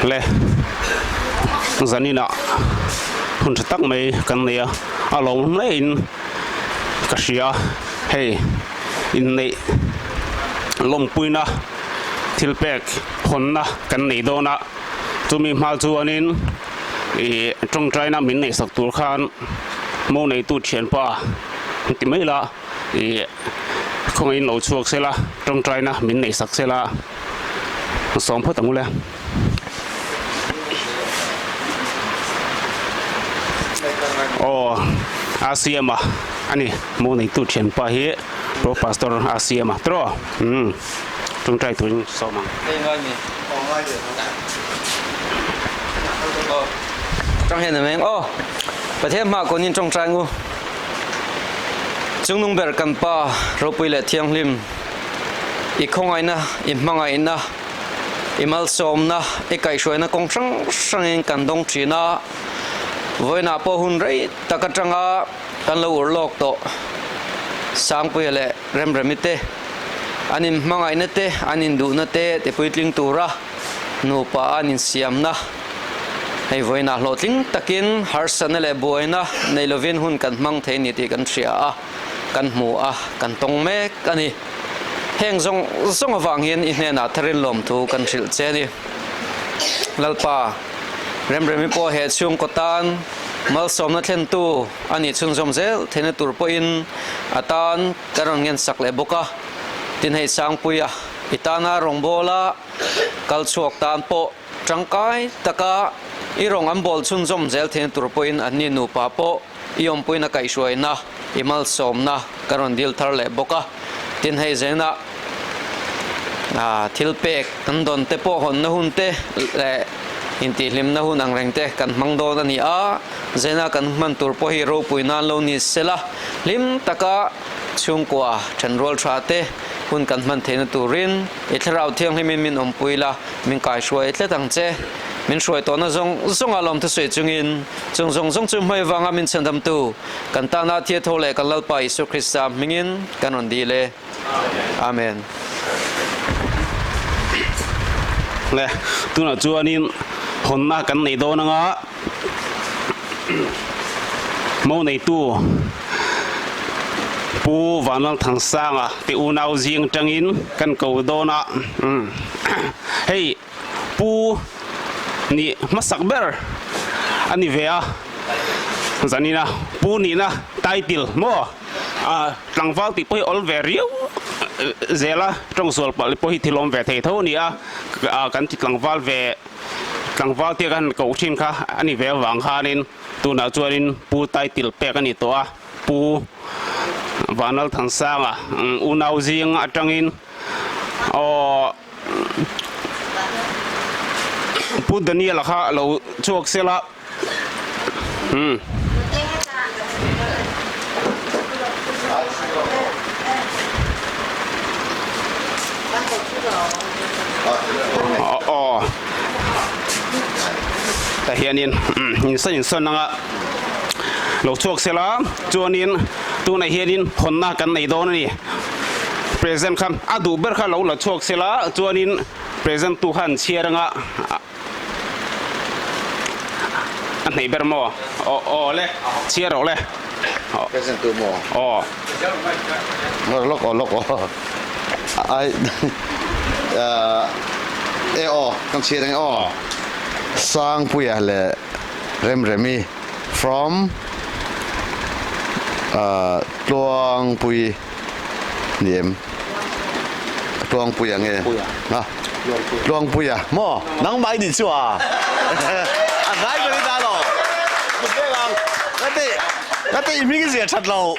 Le zaninah hun tha tak mai kan nei a, a lawm hle in ka hria hei inneih lawmpuina thil pek hawnna kan nei dawn a, chumi hma chuanin ih tawngtaina min neihsak tur khan mo neitu thianpa ti mai la. Ih khawngaihin lo chhuak sela, tawngtaina min neih sak sela, sawm phawt ang ule. Aw a siam a ani mo neitu thianpa hi Pro Pastor a siam a tiraw umm tawngtai turin sawm ang. Tawng hian a meng aw Pathian hmah kunin tawngtai ngu. Chungnung ber kan Pa ropui leh thianghlim, i khawngaihna, i hmangaihna, i malsawmna, i kaihhruaina kawng hrang hrangin kan dawng thin a, vawiinah pawh hun rei tak atanga kan lo ur lawk tawh Sangpuia leh Remremi te an inhmangaihna te, an induhna te tipuitling tura nupa an insiamna Hei vawiinah hlawhtling takin harsatna leh buaina nei lovin hun kan hmang thei ni tih kan hria a, kan hmu a, kan tawng mek a ni. Heng zawng zawng avang hian i hnenah tharin lawmthu kan hrilh che a ni. Lalpa, Remremi pawh he chhungkaw tan malsawmna thlentu a nih chhunzawm zel theihna tur pawhin a tan kan rawn ngensak leh bawk a, tin hei Sangpuia i tana rawngbawla kal chhuak tan pawh Tangkai taka i rawng an bawl chhunzawm zel theihna tur pawhin anni nupa pawh i awmpuina kaihhruaina, i malsawmna ka rawn dil thar leh bawk a. Tin, hei zenah thil pek kan dawn te pawh hawnna hun te leh intihhlimna hun ang reng te kan hmang dawn a ni a, zena kan hman tur pawh hi ropui nan lo ni sela, hlim taka chhungkua thenrual tha te hun kan hman theihna turin I Thlarau Thianghlimin min awmpui la, min kaihruai tlat ang che. Min hruai tawhna zawng zawnga lawmthu sawi chungin, chung zawng zawng chu hmai vanga min chhandamtu, kan tana thia tho leh kan Lalpa Isua Krista hmingin kan rawn dil e. Amen. Le, tunah chuanin hawnna kan nei dawn anga mo neitu Pu Vanlalthangsanga te unau zing tangin kan ko dawn a, hei Pu nih hmasak ber a ni ve a, zanina Pu nihna title maw tlangval tih pawh hi awl ve riau zel a, tawngsual palh pawh hi thil awm ve thei tho a ni a, kan ti tlangval ve tlangval tia kan koh thin kha a ni ve avang khanin tunah chuanin Pu title pek a ni tawh a. Pu Vanlalthansanga unau zing atangin aw Pu Daniel-a kha lo chhuak sela umm. Aw tah hianin insawn insawn anga. Lo chhuak sela chuanin tunah hianin hawnna kan nei dawn a ni. Present kha a duh ber kha lo la chhuak sela chuanin present tu kha an chhiar anga a hneih ber maw? Aw aw le chhiar rawh le. Present tu maw? Aw. Lawk aw lawk aw ai e aw kan chhiar ang e aw. Sangpuia leh Remremi from Tluangpui ni em? Tluangpuia nge? Ha? Tluangpuia maw? Nangmah i nih chu a? A ngai ber i ta lo. Ngati ngati i hming i zia that lo.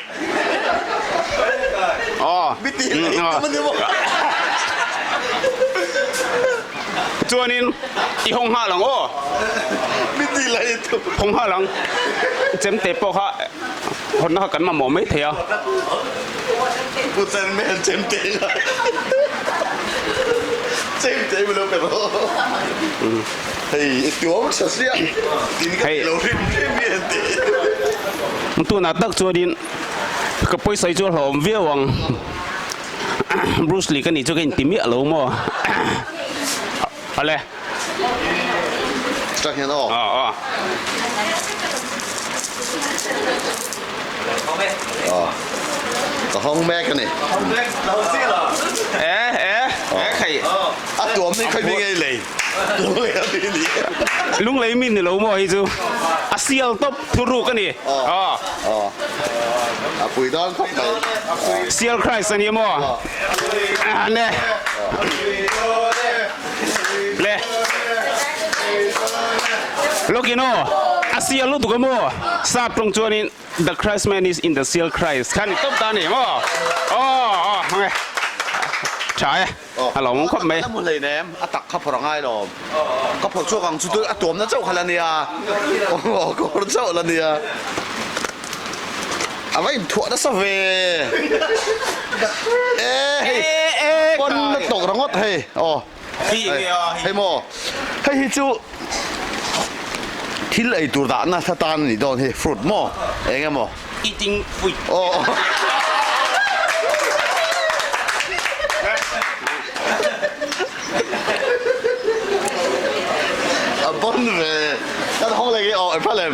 Aw. Mi ti leh i tum a ni maw? Chuanin i hawng nghal ang aw. Hawng nghal ang. Chemte pawh kha hawnna kha kan mamawh mai thei a. Hei tunah tak chuanin ka pawisa hi chu a hlauhawm viau ang. Bruce Lee ka nih chu ka inti miah lo maw? Awle. Tah hian aw. Aw aw. Aw. Ka hawng mek a ni. E e e khai. A tuam ni khai mi ngei lei. Lunglei a mi ni. Lunglei mi ni lo maw hei chu. A sial tawp thuruk a ni. Aw. Aw. A pui dawn khawp mai. Sial Christ a ni maw? Le. Le. Lokin aw. A sial lutuk a maw? Sap tawng chuanin The Christ man is in the sial Christ kha ni tawp ta a ni maw? Aw aw hmang e. Tha e. A lo awm khawp mai. A mu hleinem, a tak kha phawrh a ngai lo. Ka phawrh chhuak ang chu a tuamna chauh kha la nia. Aw ka phawrh chauh la nia. A va inthuah nasa ve. E hei pawn na tawk ringawt hei aw. Hei maw hei hi chu thil ei tur dahna atan a nih dawn hi fruit maw eng emaw. Eating fruit. Aw. A bon ve. Kan hawng leh nge aw e phalem.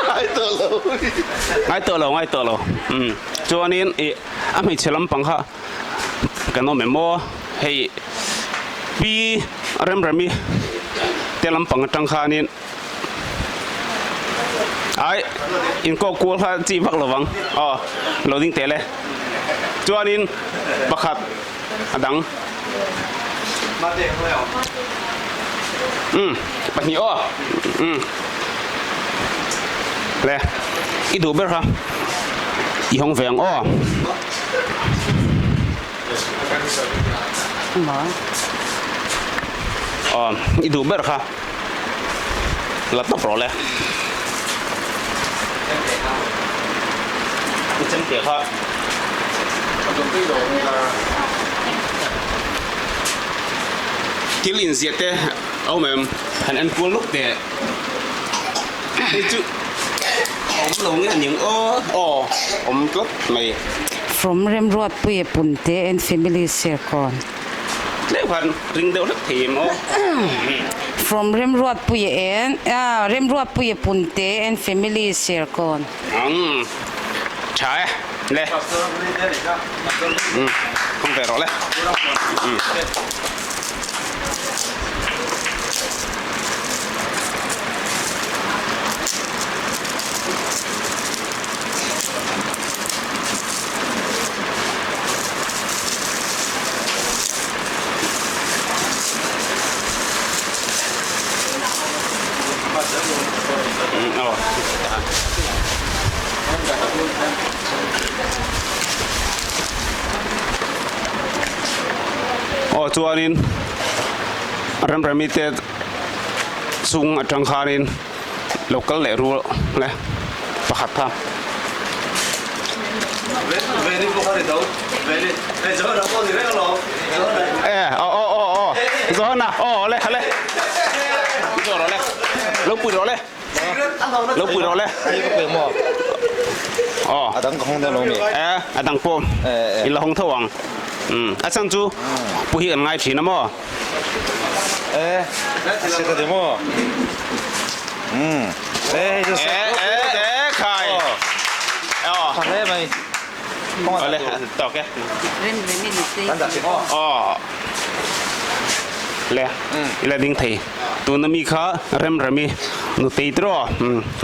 Ngai tawh lo. Ngai tawh lo, ngai tawh lo. Umm. Chuanin i a hmeichhe lampang kha kan awm em aw? Hei Pi Remremi te lampang atang khanin Ai, inkawk kual kha chi vak lovang. Aw, lo ding teh le. Chuanin pakhat a dang. Umm, pahnih aw. Umm. Le, i duh ber kha i hawng ve ang aw. Aw, i duh ber kha. La tawp rawh le. I chem teh kha. Thil inziah te a awm em? Han en kual lawk teh. Hei chu a awm lo nge ning aw. Aw awm tlat mai. From Remruatpuia Punte and family Serkawn. Tlem khan ring deuh hlek thei em aw. From Remruatpuia and ah Remruatpuia Punte and family Serkawn. Umm tha e le. Umm hmang ve rawh le. Umm. Aw chuanin remremi te chung atang khanin lo kal leh rual le pakhat kha. E aw aw aw aw Johana aw le le Zo rawh le lo pui rawh le lo pui rawh le aw a dang ka hawng dawn lo mi e a dang pawh i la hawng tho ang a chhan chu pu hi kan ngai thin a maw E se ka ti maw um e hei chu e e e khai aw tha hle mai awle tawk e kan dah thei maw aw le ila ding thei tuna mi kha remremi nutei tiraw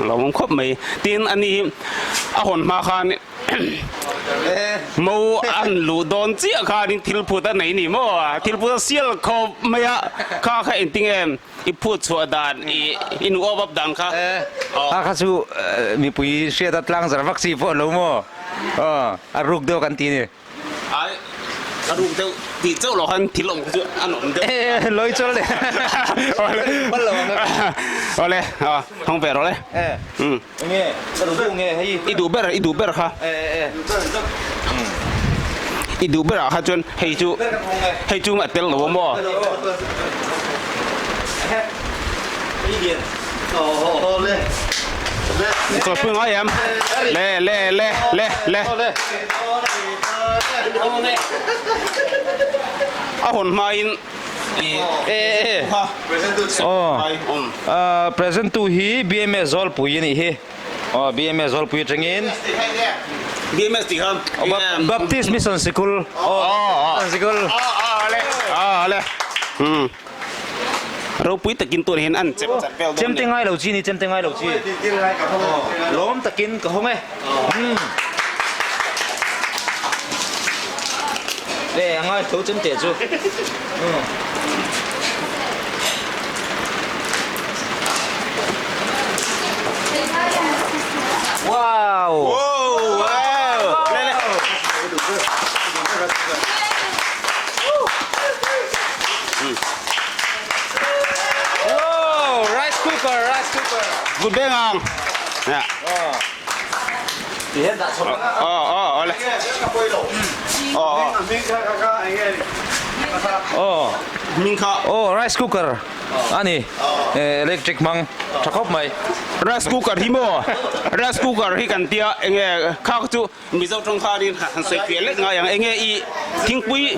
lo awm khawp mai tin ani hi a hawn hma khan Mo an luh dawn chiah khanin thil phut a nei ni maw? Thil phut a sial khawp mai a, kha kha engtin nge i phut chhuah dan i i nu awp up dan kha? Kha kha chu mipui hriat a tlang zar vak chi pawh a lo maw? A ruk deuh kan ti ni. Ai, a ruk deuh tih chauh loh khan thil awm kha chu an awm deuh. E, lawi chawl le. Awle. Hman lo ang a. Awle, hawng ve rawh le. E. Nge, ka duh duh nge hei. I duh ber, i duh ber kha. E e. I duh berah kha chuan hei chu, hei chu a tel lo a maw? Chawlhpui ngai em? Le le le le le. A hawn hmain. E aw present tu hi BMS Zawlpui a nih hi aw BMS Zawlpui atangin BMS tih kha Baptist Mission Sikul aw Sikul aw le ropui takin tun hian an chep chat vel dawn chemte ngai lo chi ni chemte ngai lo chi lawm takin ka hawng e Le a ngai tho chemte chu Wow Wow Le le Wow rice cooker rice cooker Vut beng ang Aw rice cooker a ni electric hmang tha khawp mai. Rice cooker hi maw rice cooker hi kan tia enge kha chu Mizo tawng khanin han sawi fiah lek ngai ang enge i thingpui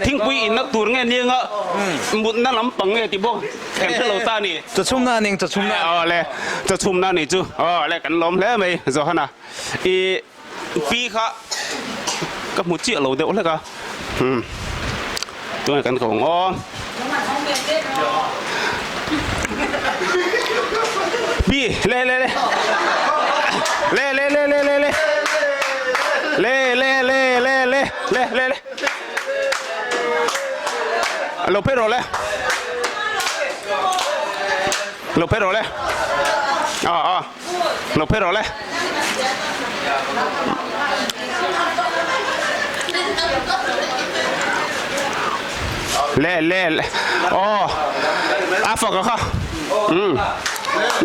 thingpui inna tur nge nia mutna lampang nge tih bawk kan hre lo ta ni. Chawchhumna a ning chawchhumna. Aw le chawchhumna a nih chu aw le kan lawm hle mai Johana i pi kha ka hmu chiah lo deuh hlek a umm tunah kan ko ang aw pi le le le le le le le le le le le le le le le le le lo phei rawh le lo phei rawh le aw aw lo phei rawh le le le le aw a fak a kha um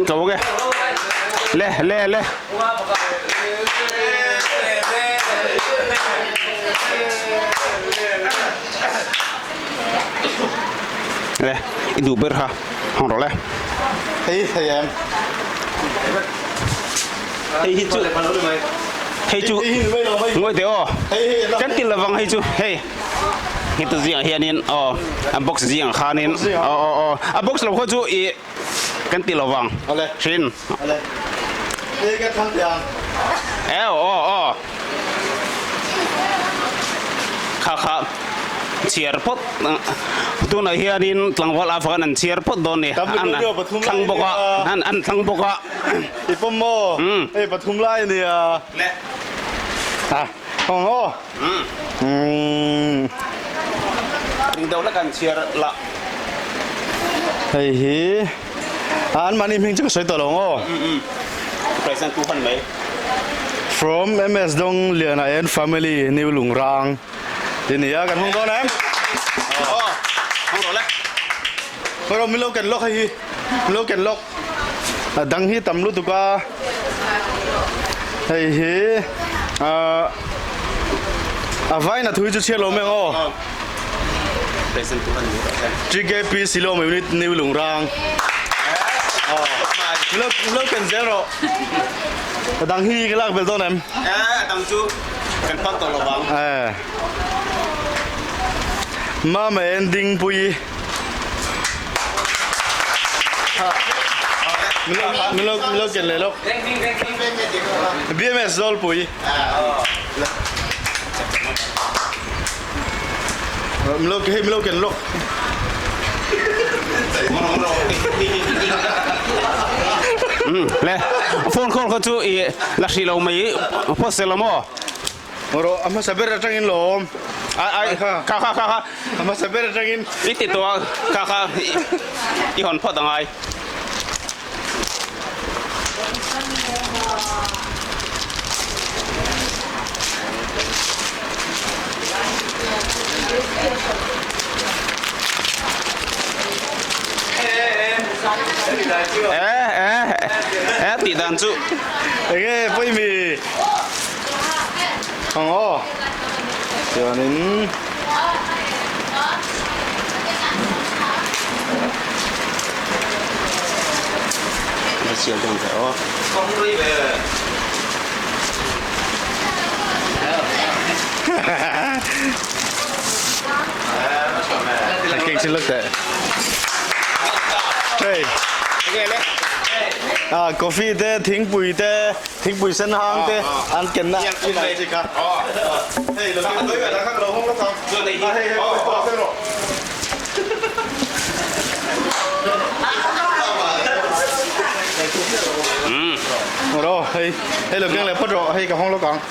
ka bawk e le le le Le i duh ber kha hawng rawh le. Hei thei em. Hei hi chu hei chu ngawi teh aw kan ti lovang hei chu hei heta zingah hianin aw a box zingah khanin aw aw aw a box lo kha chu i kan ti lovang hrin aw aw aw kha kha chhiar phawt tunah hianin tlangval a fakan an chhiar phawt dawn ni an thlang bawk a an thlang bawk a i pawm maw hei pathum lai a nia a awng aw ring deuh hlek an chhiar lah hei hi an mahni hming chu ka sawi tawh lo ang aw present tu han mai from MS Dong Liana and family New Lungrang ti nia kan hung dawn em aw hung rawh le rawh min lo ken lawk hei hi min lo ken lawk a dang hi tam lutuk a hei hi ah a vaina thui chu chhiat lo mai ang aw TKP Silawm Unit New Lungrang min lo min lo ken zel rawh a dang hi ka lak belh dawn em a dang chu kan pak tawh lo vang Mama ending pui Min lo min lo ken leh lawk BMS Zawlpui Min lo hei min lo ken lawk Le phone call kha chu i la hrih lo mai phawt se lo maw? Rawh a hmasa ber atangin lawm. Ai ai kha kha kha kha. A hmasa ber atangin. I ti tawh a kha kha i hawn phawt angai. Eh eh eh tih dan chu. Enge pawimi. Ang aw. Chuanin Thil teh. Hei. À, coffee te, thingpui te, thingpui sen hang te an ken na in ang chi kha. Hei lo ken loi ka lo hong lo kang. Hei hei hei ro. Ro hei hei lo keng le pat ro hei ka hong lo kang.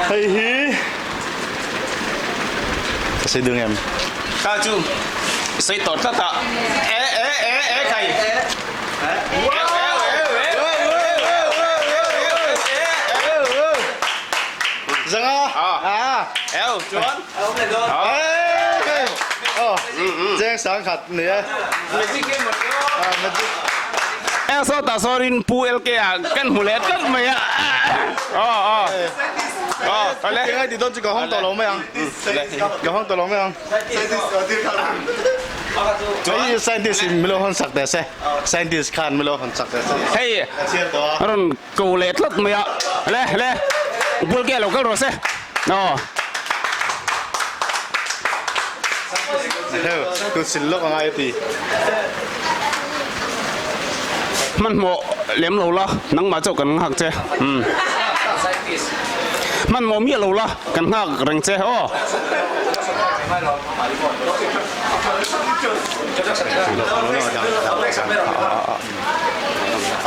Hei hi ka sei ding em? Ka chu sei tawh tlat a. E e e e kai. Zanga. Ah. Eo chuan. Oh. Cheng sang khat ni e. Eng saw ta sawrin Pu LK ah kan hmu leh tlat mai a. Aw aw. Aw awle. Eng ai ti dawn chu ka hawng tawh lo mai ang. Ka hawng tawh lo mai ang. Hei scientist in milo hawn sak teh se. Scientist khan milo hawn sak teh se. Hei a rawn ko leh tlat mai a. Le le Pu LK lo kal rawh se. Aw. Heu, tu sil lawk a ngai a ti. Hmanhmawh lem lo la, nangmah chauh kan nghak che. Umm. Hmanhmawh miah lo la, kan nghak reng che aw.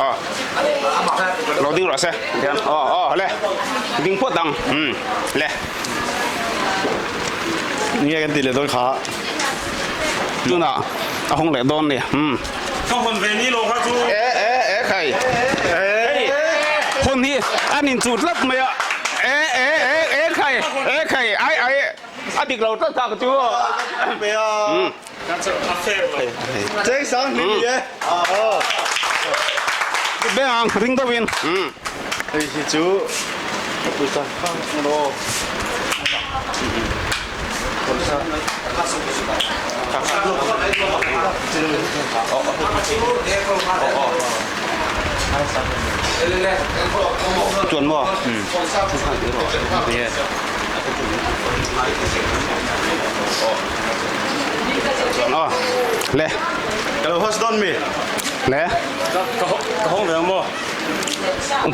Aw. Lo ding rawh se. Aw aw le. Ding phawt ang. Umm. Le. Nge kan ti leh dawn kha. Tunah a hawng leh dawn ni. Umm. Ka hawn ve ni lo kha chu. E e e khai. Hei hawn hi an inchuh tlat mai a. E e e e khai e khai ai ai a dik lo tlat tak chu. Umm. Cheng sang hlim ni e. Beng ang ring deuh in. Hei hi chu pawisa khang emaw pawisa Chuan maw? Aw le. Ka lo host dawn mi? Le. Ka hawng ve ang maw?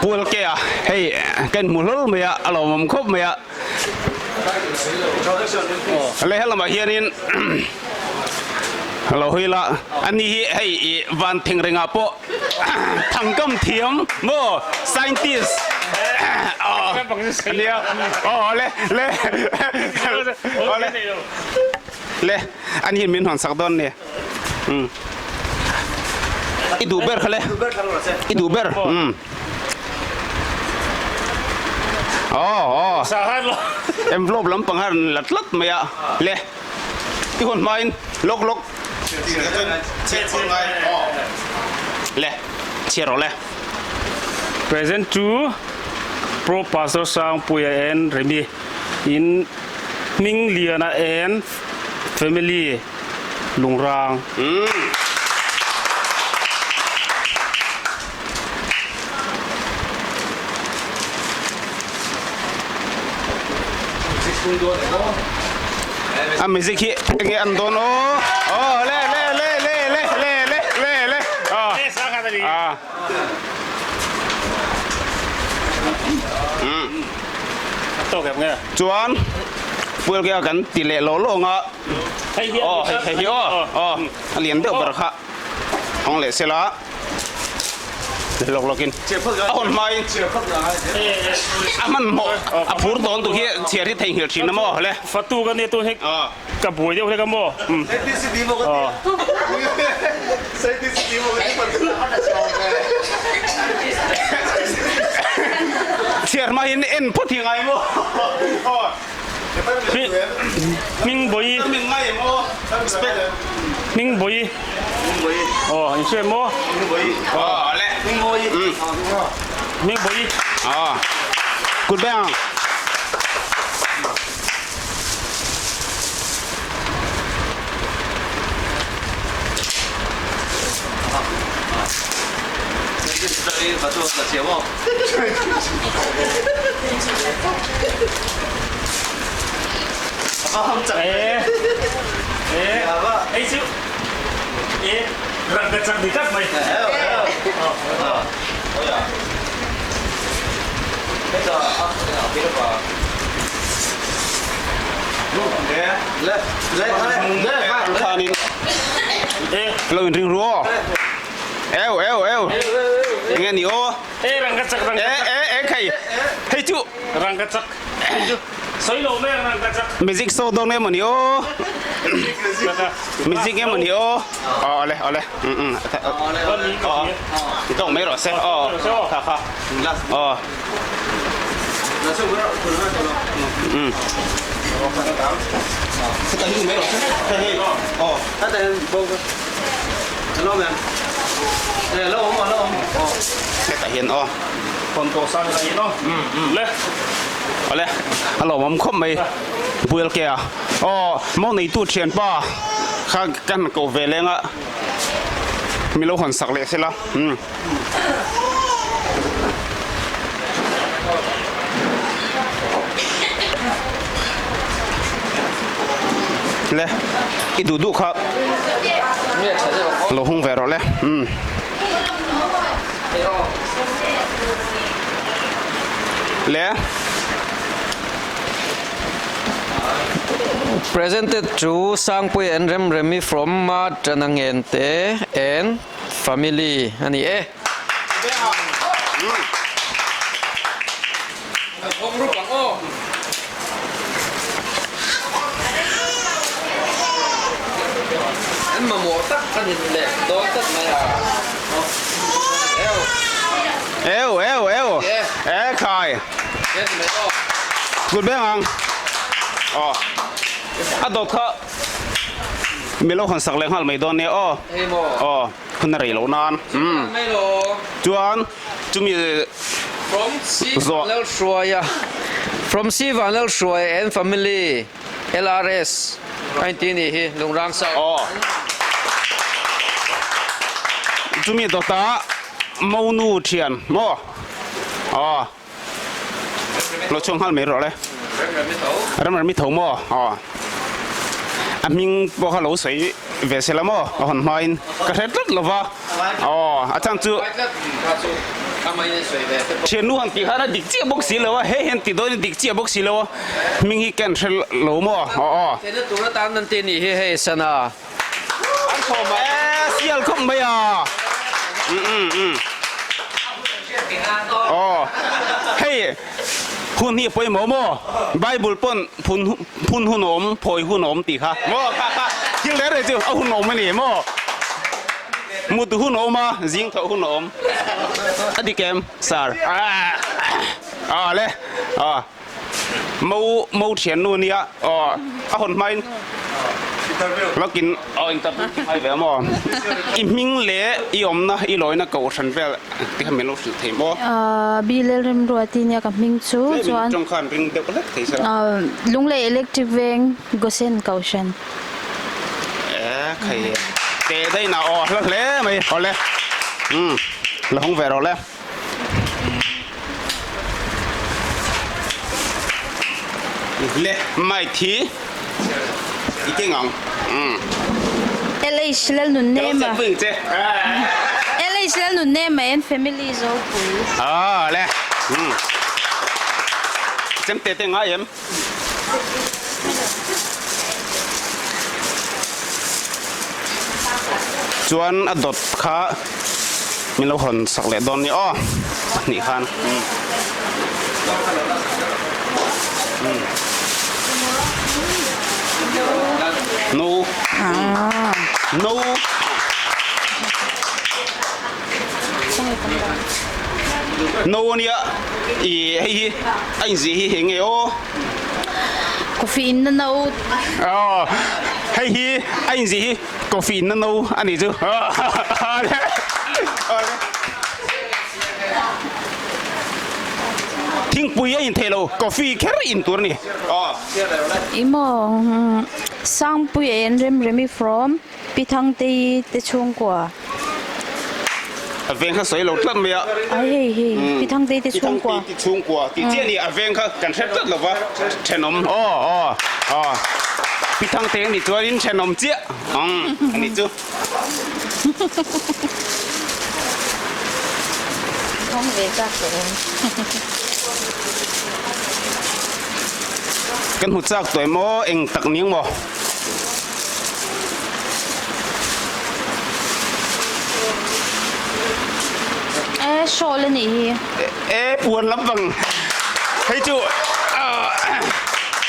Pual ke a hei ka inhmu hlawl mai a a lawmawm khawp mai a. Le helamah hianin lo hawi la ani hi hei i van thing rengah pawh thangkam thiam maw scientist ania aw le le aw le le ani hian min hawn sak dawn nia um i duh ber kha le i duh ber um aw aw envelope lampang a rawn la tlat mai a le I hun hmain lawk lawk le chhiar rawh le. Present to Pro Pastor Sangpuia and Remi in Hmingliana and Family Lungrang. A music hi enge an dawn aw aw le le le le le le le le le aw a chuan fuel ke a kan ti leh lawh lawh ang a aw hei hei hi aw aw a lian deuh ber kha hawng leh sela. Lawk lawkin a hawn hmain a hmanhmawh a phur dawn tur hi chhiar hi theihnghilh thin a maw le. Fatu ka nia tun hei ka buai deuh hlek a maw. Chhiar hmain en phawt hi ngai maw. Hming bawi Hming bawi Aw in hria maw Hming bawi Hming bawi Aw Good bang Khanin lo in ring ru aw. Eu eu eu. Enge ni aw. E rangkachak rangkachak. E e e khai. Hei chu rangkachak. Sawi lo mai ang rangkachak. Music show dawn em mawni aw. Music em mawni aw. Aw awle awle. Um um. Aw. Tawng mai rawh se. Aw. Kha kha. Aw. Um. Hetah hian aw. Awle a lawmawm khawp mai bual ke a aw mo neitu thianpa kha kan ko ve leng a mi lo hawn sak leh sela umm. Le i duh duh kha lo hung ve rawh le umm. Le. Presented to Sangpui and Remremi from Ma Tanangente and family a ni e. An mamawh tak a ni leh dawn tlat mai a. Eu eu eu e khai kut beng ang aw a dawt kha milo han sak leh nghal mai dawn nia aw aw hun a rei loh nan umm chuan chumi From C Vanlalhruaia From C Vanlalhruaia and family LRS a inti a nih hi Lungrang South. Aw. Chumi dawtah Monu thian maw? Aw. Lo chhuak nghal mai rawh le. Remremi tho maw? Aw. A hming pawh kha lo sawi ve se la maw? A hawn hmain ka hre tlat lo va. Aw, a chang chu thiannu han tih khan a dik chiah bawk si lo a, hei hian ti dawn in dik chiah bawk si lo a, hming hi ken hre lo maw? Aw aw. Thianna tur atan an ti a nih hi hei sana. An thawm a e, sial khawp mai a. Um um um. Aw, hei hun hi a pawimawh maw? Bible pawn phun phun hun a awm, phawi hun a awm tih kha maw? Kha kha thil reng reng chu a hun a awm a ni maw? Mut hun a awm a, zing thawh hun a awm. A dik em, sir? Aw le, aw. Mo mo thiannu a nia, aw a hawn hmain lawkin aw interview khi ngai ve a maw? I hming leh i awmna i lawina kohhran vel te kha min lo hrilh thei maw? Bilel Remruati nia ka hming chu chuan Tawng khan ring deuh hlek thei sela. Lunglei Electric Veng Gosen Kohhran. E khai teh daih na aw hla hle mai awle umm la hawng ve rawh le. Le mic hi i keng ang umm. LH Lalnunnema LH Lalnunnema and family Zopui. Aw le umm chemte te ngai em. Chuan a dawt kha min lo hawn sak leh dawn nia aw pahnih khan no no no ania i hei hi a inzih hi eng nge aw. Coffee in na no. Aw hei hi a inzih hi coffee in na no a nih chu. Thingpui a in theih lo coffee kher in tur a ni. Aw. Emaw Sangpui and Remremi from Pi Thangtei te chhungkua. A veng kha sawi lo tlat mai a. Ai hei hei Pi Thangtei te chhungkua. Pi Thangtei te chhungkua tih chiah a ni a veng kha kan hre tlat lo va thenawm aw aw aw Pi Thangtei a nih chuanin thenawm chiah ang a nih chu. Thawng ve chak tawh em. Kan hmu chak tawh em aw eng tak ning maw. E shawl a nih hi. E puan lampang hei chu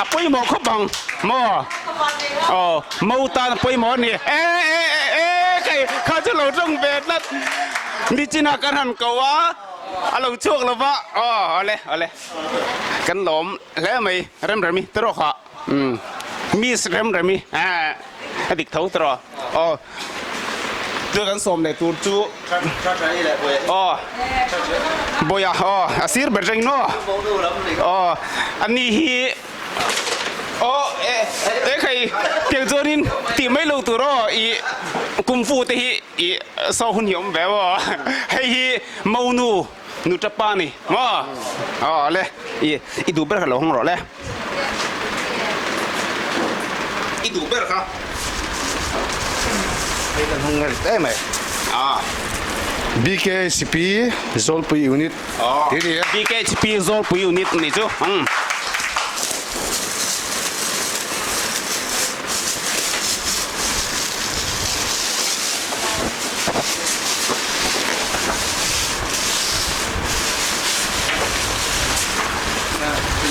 a pawimawh khawp ang maw aw mo tan a pawimawh a ni e e e kei kha chu lo tawng ve tlat nichinah kan han ko a a lo chhuak lo va aw awle awle kan lawm hle mai remremi te rawh kha. Umm Miss Remremi eh a dik tho tawh aw chu kan sawm leh tur chu aw Bawia aw a sir ber reng maw aw a ni hi aw eh eh khai tiang chuanin tih mai lo tur aw ih kung fu te hi ih saw hun hi a awm ve aw hei hi monu Nu tapa ni maw? Aw le, i i duh ber kha lo hawng rawh le. I duh ber kha. Hei kan hawng ngar em mai. Ah. BKHP Zawlpui Unit tih a ni e. BKHP Zawlpui Unit ni chu. Umm.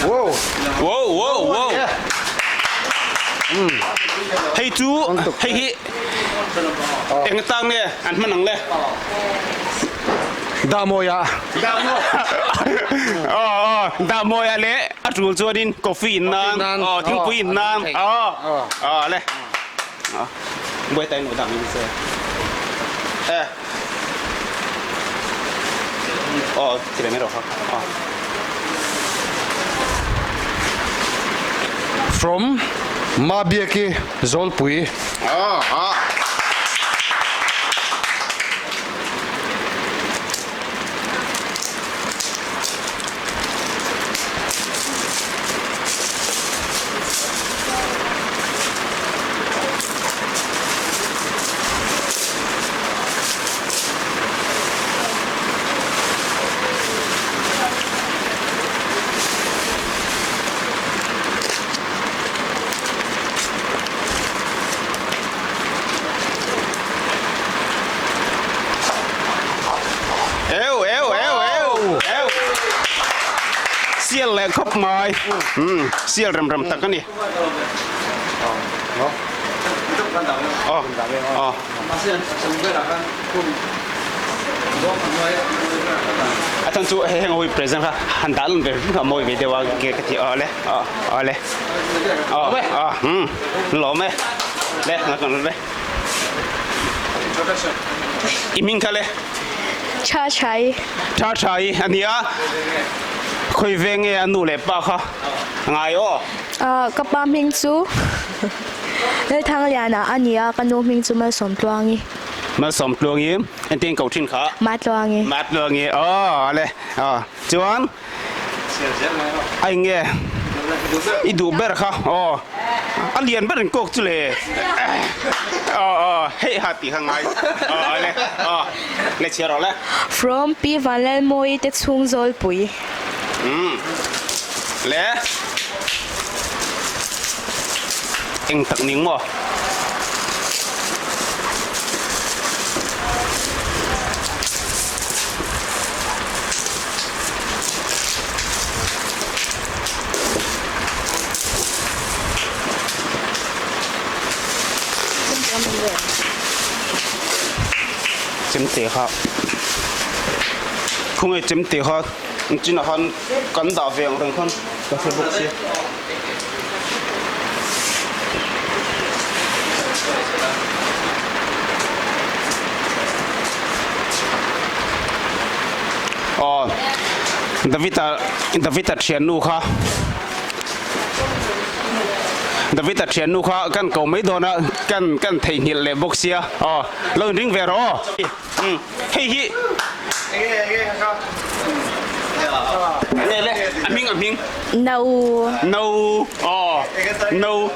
Wow wow wow wow hei chu hei hi eng tang nge an hman ang le Dahmawia Aw Dahmawia leh a tul chuanin coffee in nan aw thingpui in nan aw aw le buai tai nu dang in se e aw ti ve mai rawh kha aw. From Mabiaki Zawlpui. Aw aw. Eu eu eu eu eu Sial leh khawp mai umm sial rem rem tak a ni aw aw a chan chu hei heng ho hi present kha han dah lun ve hrim a mawi ve deuh a ge ka ti aw le aw aw le aw aw umm lawm e le le. I hming kha le? Tha Thai. Tha Thai a nia. Khawi ve nge a nu leh pa kha ngai aw? Ka pa hming chu Lalthangliana a nia, ka nu hming chu Malsawmtluangi. Malsawmtluangi, engtin ko thin kha? Matluangi. Matluangi, aw le. Chuan a eng nge i duh ber kha aw a lian ber in kawk chu le aw aw hei ha tih kha ngai aw le aw le chhiar rawh le. From Pi Vanlalmawii te chhung Zawlpui. Umm le eng tak ning maw. Chemte kha khawnge chemte kha chinah khan kan dah ve ang reng khan ka hre bawk sia. Aw Davita Davita thiannu kha Davita thiannu kha kan ko mai dawn a kan kan theihnghilh leh bawk sia aw lo inring ve rawh aw umm hei hi. Le le, a hming a hming. No. No. Aw. No.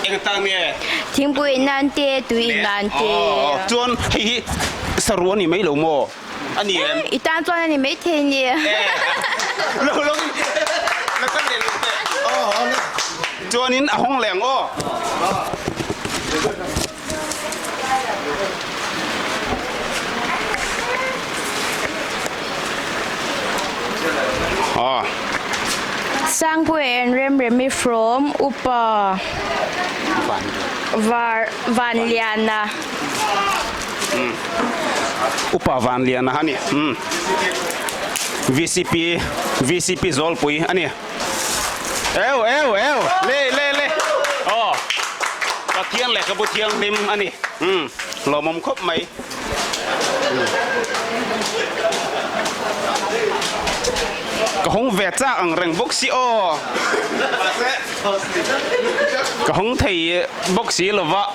Eng tan nge? Thingpui in nan te, tui in nan te. Aw. Chuan hei hi saru a ni mai lo maw? A ni em? I tan chuan a ni mai thei ni. Lo lo la kan leh lo teh. Chuanin a hawng leh ang aw. Aw. Sangpui and Remremi from Upa Var Vanliana. Upa Vanliana a ni. VCP VCP Zawlpui a ni. Eu eu eu le le le aw Pathian lehkhabu thianghlim a ni. Lawmawm khawp mai. Ka hawng ve chak ang reng bawk si aw. Ka hawng thei bawk si lova.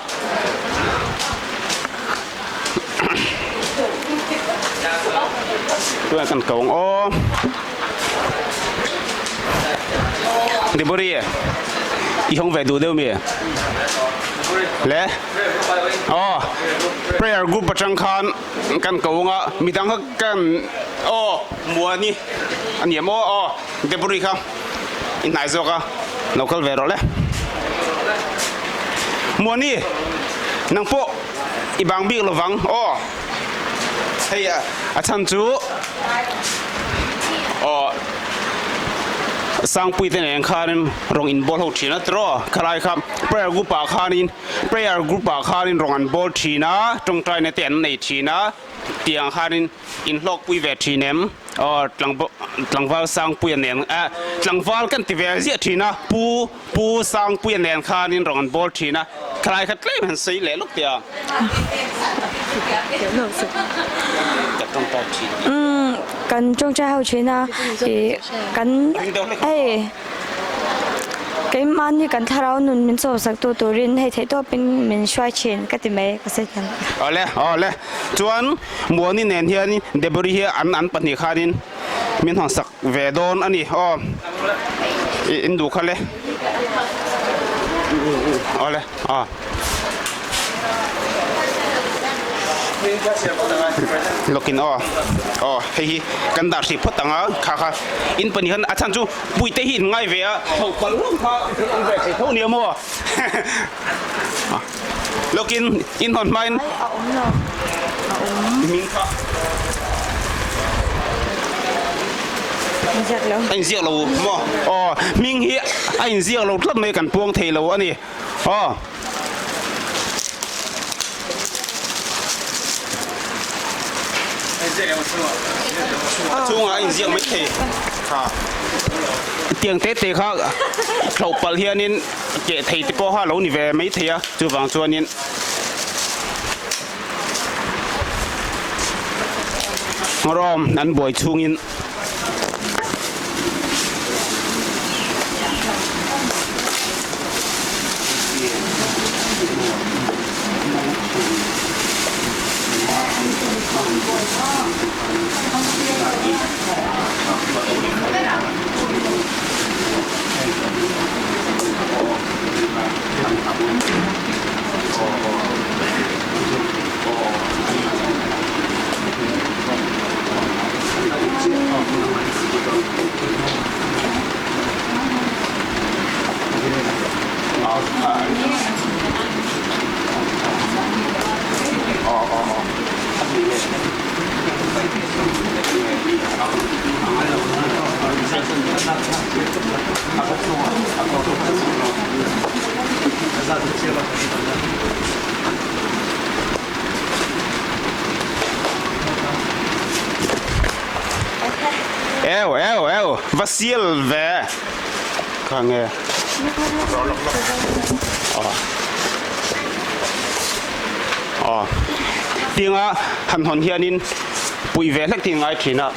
Tunah kan ko ang aw. Debori i hawng ve duh deuh mi? Le? Aw. Prayer group atang khan kan ko anga midang kha kan aw Muani a ni em aw aw Debori kha i hnai zawk a lo kal ve rawh le. Muani nang pawh i bang bik lovang aw hei a chhan chu aw Sangpui te nen khanin rawng in bawl ho thin a tiraw khalai kha prayer group ah khanin prayer group ah khanin rawng an bawl thin a tawngtaina te an nei thin a tiang khanin in hlawkpui ve thin em aw tlangval Sangpuia nen eh tlangval kan ti ve ziah thin a pu Pu Sangpuia nen khanin rawng an bawl thin a, thalai kha tlem han sawi leh lawk teh a. Ka tawngtai thin. Umm kan tawngtai ho thin a, ih kan hei keimahni kan thlarau nun min chawmsak tu turin hei theihtawpin min hruai thin ka ti mai ka sawi thiam. Awle awle chuan Muani nen hian Debori hi an an pahnih khanin min hawnsak ve dawn a ni aw in duh kha le awle aw lawkin aw aw hei hi kan dah hrih phawt ang a kha kha in pahnih khan a chhan chu puite hi in ngai ve a tho kal hlawm kha an ve thei tho nia maw Lawkin in hawn hmain a awm lo a awm min kha inziak lo a inziak lo maw aw hming hi a inziak lo tlat mai kan puang thei lo a ni aw a chhungah a inziak mai thei ha tiang te te kha thlauh palh hianin Keh thei te pawh kha a lo ni ve mai thei a, chuvang chuanin rawm an buai chhungin Eu eu eu va sial ve kha nge aw tinga han hawn hianin pui ve hlek tih ngai thin a.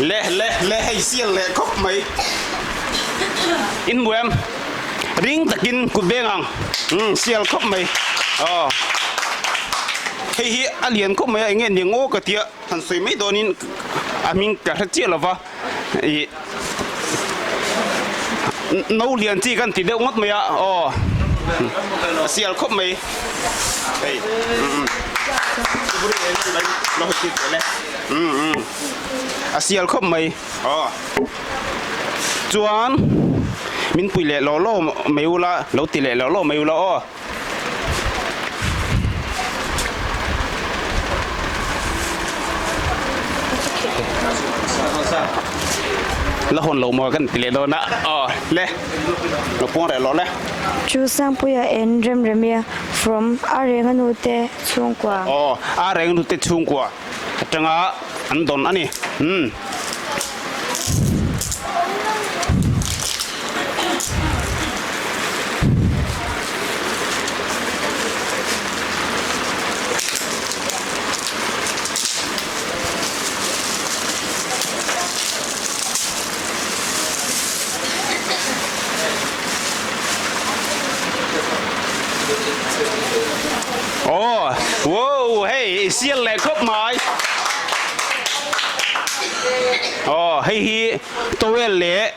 Le le le hei sial leh khawp mai. In hmu em? Ring takin kut beng ang. Umm sial khawp mai. Aw. Hei hi a lian khawp mai a, enge ni ngaw ka tia han sawi mai dawnin a hming ka hre chiah lova. Ih no lian chi kan ti deuh ngawt mai a aw a sial khawp mai hei umm umm a sial khawp mai aw chuan min pui leh law law mai ula lo ti leh law law mai ula aw. La hawn lo maw kan ti leh dawn a aw le lo pawng reh lawh le. Chu Sangpuia en rem remia from a renga nute chhungkua. Aw a renga nute chhungkua atanga an dawn a ni umm. Aw, wow, hei i sial leh khawp mai. Aw, hei hi towel leh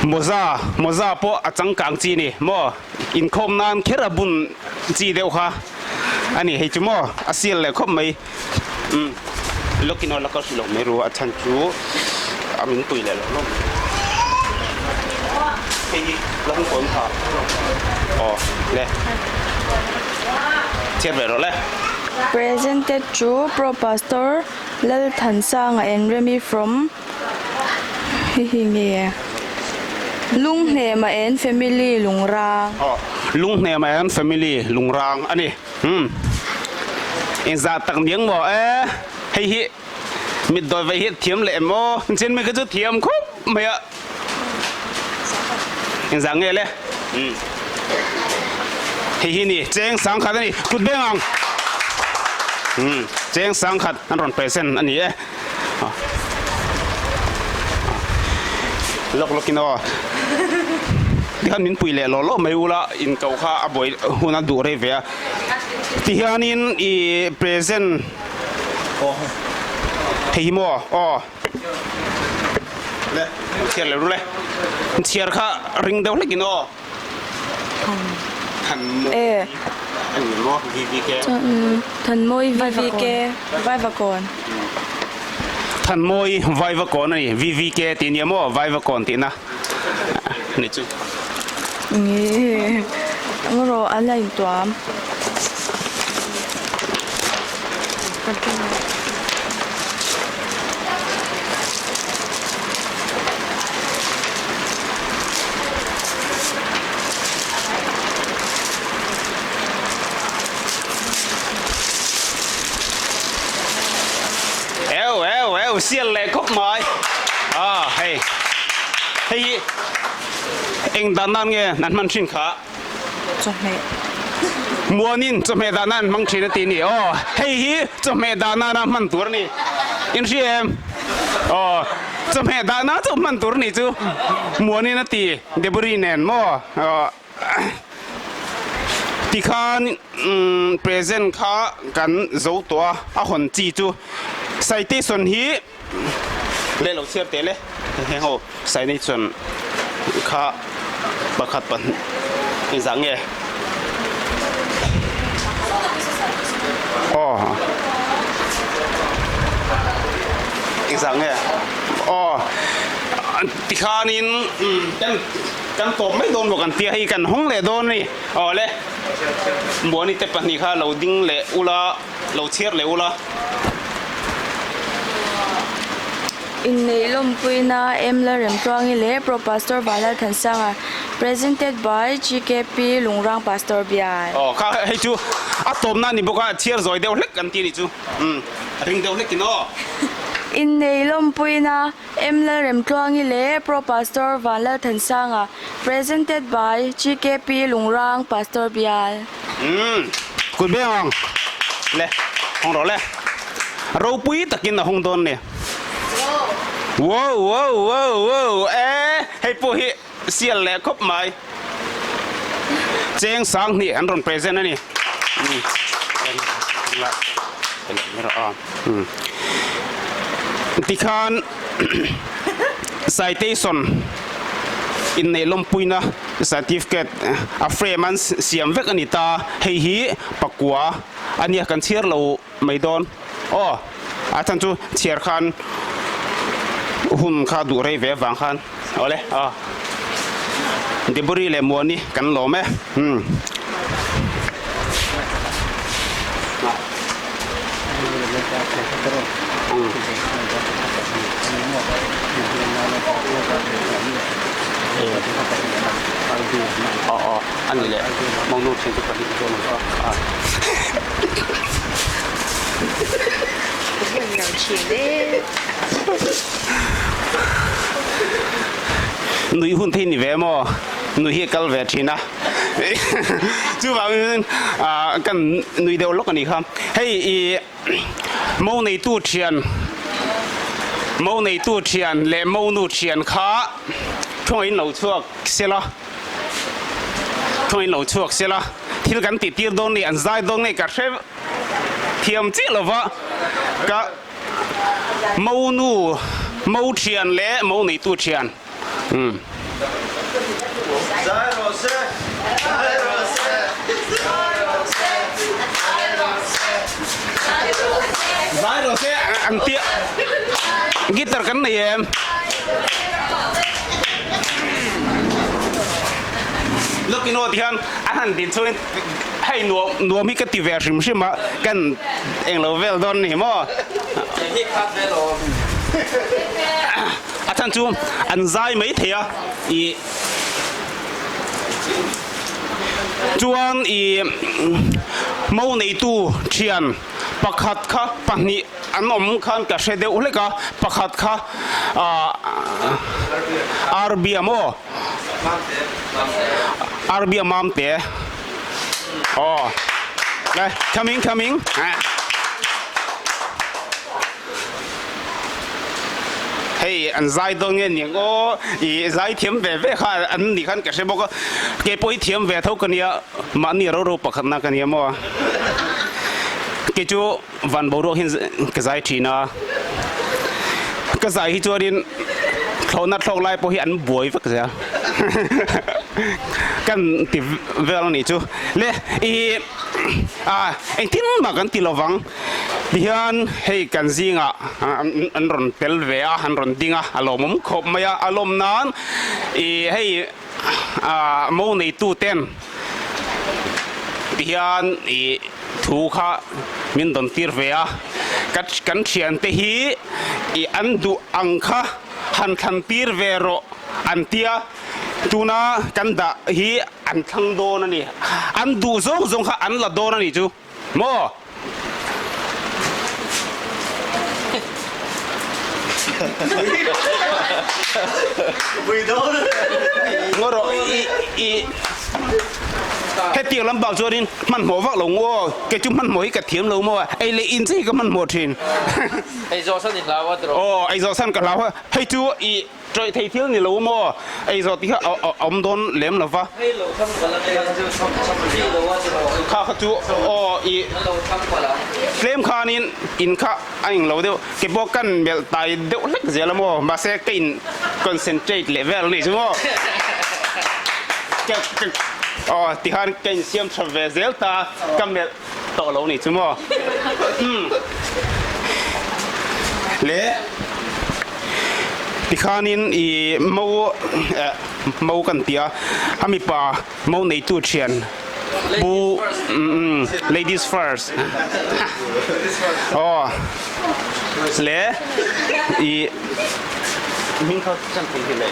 mawza, mawza pawh a changkang chi ni maw? Inkhawm nan kher a bun chi deuh kha a ni hei chu maw? A sial leh khawp mai. Umm, lawkin aw la kal hrih loh mai ru a chhan chu a min pui leh loh lawm. Hei hi la hung kawn kha. Aw, le. Chhiat ve rawh le. Presented to Pro Pastor Lalthansanga and Remi from Hihi nge Lunghnema and Family Lungrang. Aw, Lunghnema and Family Lungrang a ni. Umm. Engzah tak niang maw e, hei hi mitdawi vei hi thiam leh em aw, chen mai kha chu thiam khawp mai a. Engzah nge le? Umm. Hei hi ni, cheng sangkhat a ni, kut beng ang. Umm, cheng sangkhat an rawn present a ni e. Lawk lawkin aw. Tikhan min pui leh law law mai ula inkoh kha a buai hun a duh rei ve a. Tihianin i present hei hi maw aw. Le chhiar leh ru le. Chhiar kha ring deuh hlekin aw. E. Thanmawi VVK Vaivakawn. Thanmawi Vaivakawn a ni. VVK tih nia maw Vaivakawn tihna ni chu. Nge rawh an la intuam. Eu eu eu sial leh khawp mai a hei hei hi eng dan nan nge an hman thin kha chawhmeh muanin chawhmeh dan nan an hmang thin a tih ni aw hei hi chawhmeh dan nana hman tur a ni in hria em aw chawhmeh dan nan chauh hman tur a nih chu muanin a ti Debori nen maw aw tikhan umm present kha kan zo tawh a a hawn chi chu citation hi leh lo chhiar teh le heng ho citation kha pakhat pahnih engzah nge aw engzah nge aw tikhanin kan kan tawp mai dawn bawk an tia hei kan hawng leh dawn a ni aw le Muani te pahnih kha lo ding leh ula lo chhiar leh ula. Inneih lawmpuina M Lalremtluangi leh Pro Pastor Vanlalthansanga Presented by GKP Lungrang Pastor Bial. Aw kha hei chu a tawpna a ni bawk a chhiar zawi deuh hlek an ti a nih chu umm a ring deuh hlekin aw. Inneih lawmpuina M Lalremtluangi leh Pro Pastor Vanlalthansanga Presented by GKP Lungrang Pastor Bial. Umm kut beng ang le hawng rawh le ropui takin a hawng dawn ni. Wow wow wow wow e hei pawh hi sial leh khawp mai. Cheng 2000 an rawn present a ni. Tikhan citation inneih lawmpuina certificate a frame an siam vek a ni ta. Hei hi pakua a nia kan chhiar lo mai dawn. Aw a chhan chu chhiar khan hun kha duh rei ve avang khan awle aw Debori leh Muani kan lawm e umm. Aw aw a ni leh monu thian chu pahnih chuan a. Nui hun thei ni ve maw? Nui hi a kal ve thin a. Chuvangin kan nui deuh lawk a nih kha. Hei i mo neitu thian, mo neitu thian leh mo nu thian kha thawngin lo chhuak sela. Thawngin lo chhuak sela. Thil kan tih tir dawn nge an zai dawn nge ka hre thiam chiah lova ka mo nu mo thian leh mo neitu thian umm. Zai rawh se, zai rawh se, zai rawh se, zai rawh se, zai rawh se. Zai rawh se an tia guitar kan nei em? Lawkin aw ti hian a han din chungin hei nuam nuam hi ka ti ve hrim hrim a kan englo vel dawn ni maw a chhan chu an zai mai thei a ih chuan ih mo neitu thian pakhat kha pahnih an awm khan ka hre deuh hlek a pakhat kha ah Arbia maw. Arbia Mamte Aw Đây, coming, coming. Hei an zai dawn nge niang aw i zai thiam ve ve kha an nih khan ka hre bawk a ke pawh hi thiam ve tho ka nia mahni ro ro pakhat na ka nia maw kei chu van boruak hian ka zai thin a ka zai hi chuanin thlawhna thlawk lai pawh hi an buai vek zel kan ti vel a nih chu le i a engtin mah kan ti lovang tihian hei kan zingah an rawn tel ve a an rawn ding a a lawmawm khawp mai a a lawm nan i hei a mo neitu ten tihian i Thu kha min dawn tir ve a, ka kan thiante hi i an duh ang kha han thlan tir ve rawh an tia, tuna kan dah hi an thlang dawn a ni, an duh zawng zawng kha an la dawn a nih chu maw? Ngaw rawh i i. Hetiang lam bak chuanin hmanhmawh vak lo ngaw, kei chu hmanhmawh hi ka thiam lo maw, ei leh in che hi ka hmanhmawh thin. Ei zawh san i hlau a tiraw? Aw, ei zawh san ka hlau a, hei chu i tawih thei thil ni lo maw, ei zawh tih kha a awm dawn lem lo va. Hei lo thlang palh a nia, chi lo a tiraw? Kha kha chu aw i lo thlang palh ang. Tlem khanin in kha a eng lo deuh, ke pawh kan melh tai deuh hlek zel a maw, mahse ka in concentrate leh vel a nih chu maw. Aw tikhan ka in siam tha ve zel ta, ka melh tawh lo a nih chu maw. Umm le tikhanin i mo eh mo kan ti a, a mipa Mo neitu thian Pu Ladies first aw le i hming kha chan thei hi le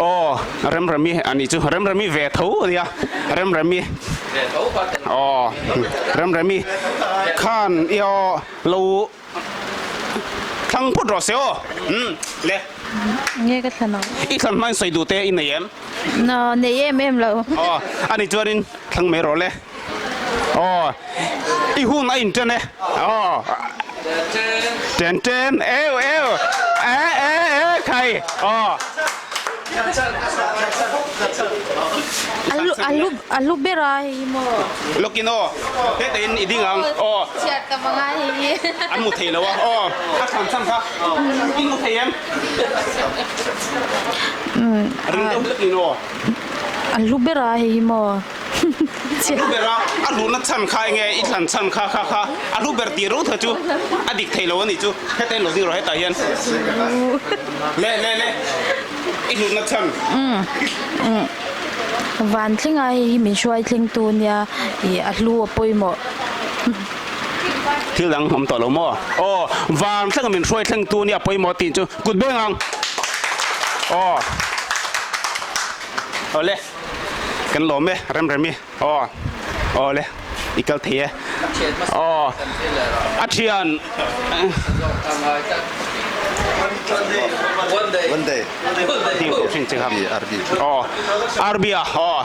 aw Remremi ani chu Remremi ve tho ania Remremi aw Remremi khan i aw lo Thlang phawt rawh se aw. Umm le. Nge ka thlan ang. I thlan hmain sawi duh te i nei em? No, nei em em lo. Aw, ani chuanin thlang mai rawh le. Aw, i hun a inṭan e. Aw. Ten ten, eu eu, e. Khai aw. A lu a lu ber a hei hi maw. Lawkin aw heta in i ding ang aw. Chhiar tam a ngai hei hi. An hmu thei lo a aw a thlan chhan kha in hmu thei em? Ring deuh hlek in aw. A lu ber a hei hi maw. A hlu ber a, a hlutna chhan kha enge i thlan chhan kha kha kha a hlu ber tih ro tha chu a dik thei lo a nih chu heta in lo ding rawh hetah hian le le le i hlutna chhan. Van thlenga hei hi min hruai thleng tu nia ih a hlu a pawimawh. Thil dang awm tawh lo maw? Aw van thlenga min hruai thleng tu nia pawimawh tih chu kut beng ang aw awle. Kan lawm e Remremi aw aw le i kal thei e aw a thian aw Arbia aw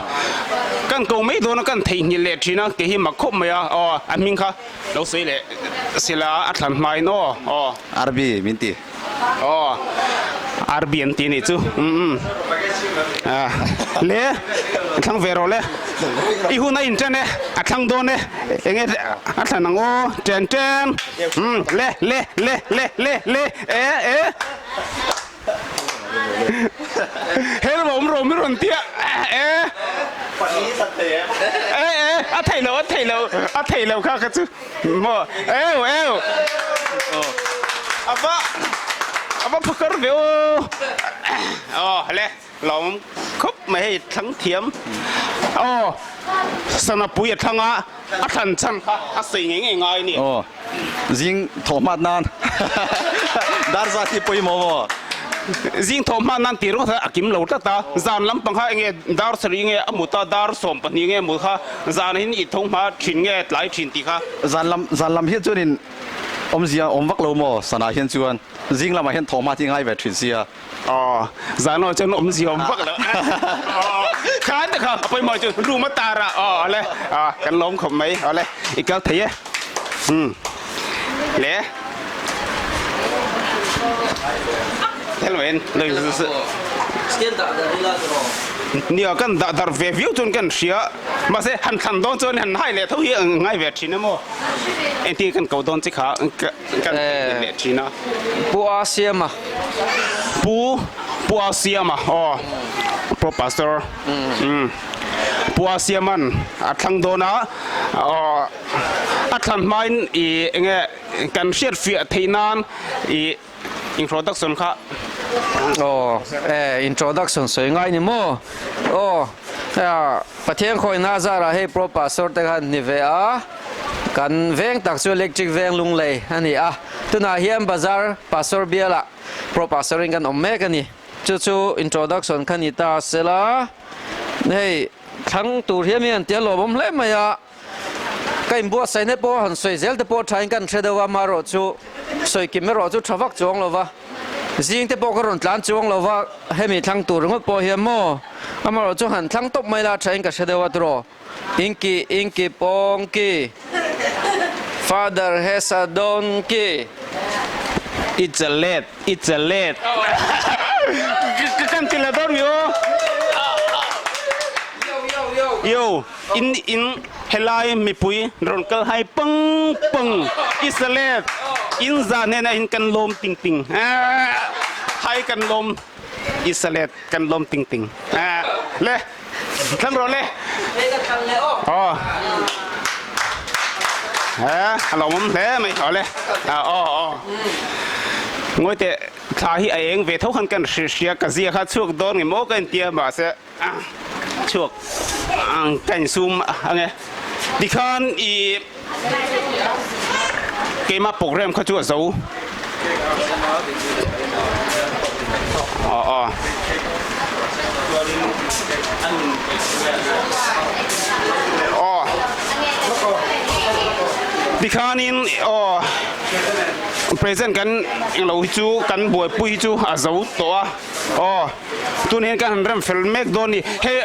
kan ko mai dawn a kan theihnghilh leh thin a kei hi mak khawp mai a aw a hming kha lo sawi leh sila a thlan hmain aw aw Arbi min ti. Aw RB an ti nih chu umm ah le a thlang ve rawh le i hun a in ṭan e a thlang dawn e enge a thlan ang aw ṭen ṭen umm le le le le le le e e he lam a awm rawh min rawn tia e e e a theih loh a theih loh a theih loh kha kha chu. Maw eu eu ava ava phakar ve aw aw le lawm khawp mai hei thlang thiam aw sana pui a thlang a a thlan chhan kha a sei ngei ngei ngai a ni. Aw zing thawh hmat nan dar zat hi pawimawh maw? Zing thawh hma nan tih ringawt a kim lo tlat a, zan lampang kha enge dar sarih nge a mut a, dar 12 nge mut kha zan hin i tho hma thin nge tlai thin tih kha. Zan lam zan lam hian chuanin awmzia awm vak lo maw sanah hian chuan zing lamah hian thawh hma tih ngai ve thin sia. Aw zan lamah chuan awmzia awm vak lo aw khan te kha a pawimawh chu room a tar a aw awle aw kan lawm khawp mai awle i kal thei e umm. Le Nia kan dah dar ve viau chuan kan hria mahse han thlan dawn chuan han hai leh tho hi ngai ve thin emaw engtin kan ko dawn chi kha kan theihnghilh leh thin a. Pu A Siama. Pu Pu A Siama aw Pro Pastor Pu A Siaman a thlang dawn a aw. A thlan hmain i enge kan hriat fiah theih nan i introduction kha. Aw e introduction sawi ngai ni maw? Aw Pathian khawina zarah hei Pro Pastor te khan ni ve a, kan veng tak chu Electric Veng Lunglei a ni a, tunah hian Bazar Pastor bialah Pro Pastor in kan awm mek a ni. Chu chu introduction kha ni ta sela hei thlang tur hian mi an tia lawmawm hle mai a. Ka inbuatsaihna pawh han sawi zel te pawh thain kan hre deuh a, amaherawh chu sawi kim erawh chu tha vak chuang lo va, zing te pawh ka rawn tlan chuang lo va, hemi thlang tur ringawt pawh hian maw, amaherawh chu han thlang tawp mai la thain ka hre deuh a tiraw, Inki inki pawngki, father has a donkey. It's a lad, it's a lad. Ka kan ti la dawn mi aw. Yo. In in helai mipui rawn kal hai pang pang Israel in za hnenah hin kan lawm ting ting hai kan lawm Israel kan lawm ting ting le thlan rawh le aw he a lawmawm hle mai aw le aw aw ngawi teh thla hi a eng ve tho khan kan hria ka zia kha chhuak dawn nge maw ka intia mahse chhuak ang ka insum ange tikhan i keima program kha chu a zo aw aw aw tikhanin aw present kan englo hi chu kan buaipui hi chu a zo tawh a Aw, tun hian kan han rem fel mek dawn ni. Hei,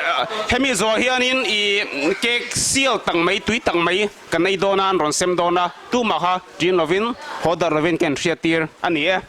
hemi zawh hianin i cake sial tang mai, tui tang mai kan ei dawn a, an rawn sem dawn a, tumah kha ṭin lovin, haw dar lovin ka inhriat tir a ni e.